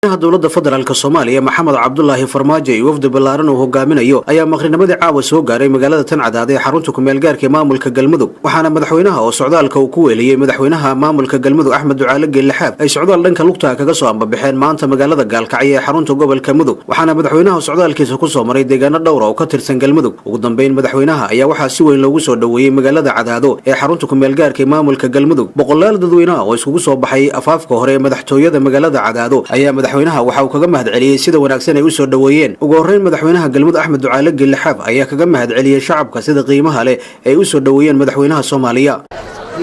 Dowladda federaalk Soomaaliya Maxamed Cabdulaahi Farmaajo iyo wafdi ballaaran uu hogaaminayo ayaa maqrinimadii caawa soo gaaray magaalada Tancadaad ee xarunta kumeelgaarka ee maamulka Galmudug. Waxaana madaxweynaha oo socdaalka uu ku weeliyey madaxweynaha maamulka Galmudug Axmed Ducaale Geellixaab ay socdaal dhanka lugtaa kaga soo ambabaxeen maanta magaalada Gaalkacyo ee xarunta gobolka Mudug. Waxaana madaxweynaha socdaalkiisa kusoo maray deegaano dhowra oo ka tirsan Galmudug. Ugu dambeyn madaxweynaha ayaa waxaa si weyn loogu soo dhoweeyey magaalada Cadaado ee xarunta kumeelgaarka ee maamulka Galmudug. Boqolaal dadweynaha oo iskugu soo baxay afaafka hore ee madaxtooyada magaalada Cadaado ayaa madaxweynaha waxa uu kaga mahad celiyey sida wanaagsan ay u soo dhoweeyeen. Ugu horreyn madaxweynaha Galmudug Axmed Ducaale Geellixaab ayaa kaga mahad celiyey shacabka sida qiimaha leh ay u soo dhoweeyeen madaxweynaha Soomaaliya.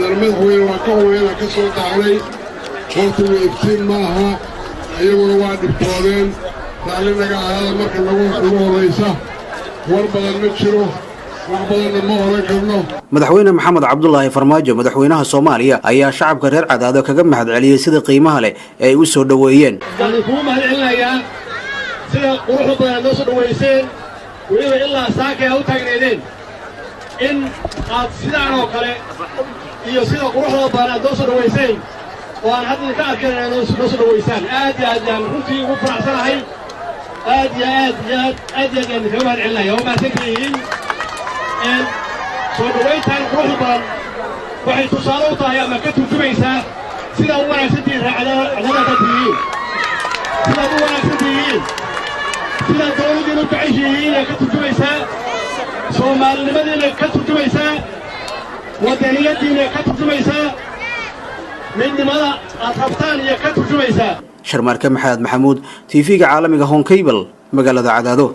Madaxweyne, waa ka hooyada ka soo dacday, wakhtigu iftiin ma aha, iyaguna waa dhibtoodeen. Raalli naga ahaada. Marka nagu ugu horraysa, war badan ma jiro, wax badanna ma oran karno. Madaxweyne Maxamed Cabdulaahi Farmaajo, madaxweynaha Soomaaliya, ayaa shacabka reer Cadaado kaga mahad celiyey sida qiimaha leh ee ay u soo dhoweeyeen. Waan idinkugu mahad celinayaa sida quruxda badan aad noo soo dhowayseen, weliba ilaa saakay aad u taagneedeen in aad sidaan oo kale iyo sida quruxda badan aad noo soo dhowayseen oo aan hadda idinka arkayn inaad noo soo dhowaysaan. Aad iyo aad yaan runtii ugu faraxsanahay, aad iyo aad iyo aad aad iyo aad yaan idinkaga mahad celinaya. Waa mahadsantihiin. Soo dhowayntan quruxda badan waxay tusaale u tahay ama ka turjumaysaa sidaa u wanaagsan tihiin reer Cadaadaad tihiin, sidaad u wanaagsan tihiin, sidaad dawladdiina u jeceshihiin ka turjumaysaa, soomaalinimadiina ka turjumaysaa, waddaniyaddiina ka turjumaysaa, midnimada aad rabtaan iyo ka turjumaysaa. Sharmaarke Maxamed Maxamuud, TV-ga caalamiga Honkable, magaalada Cadaado.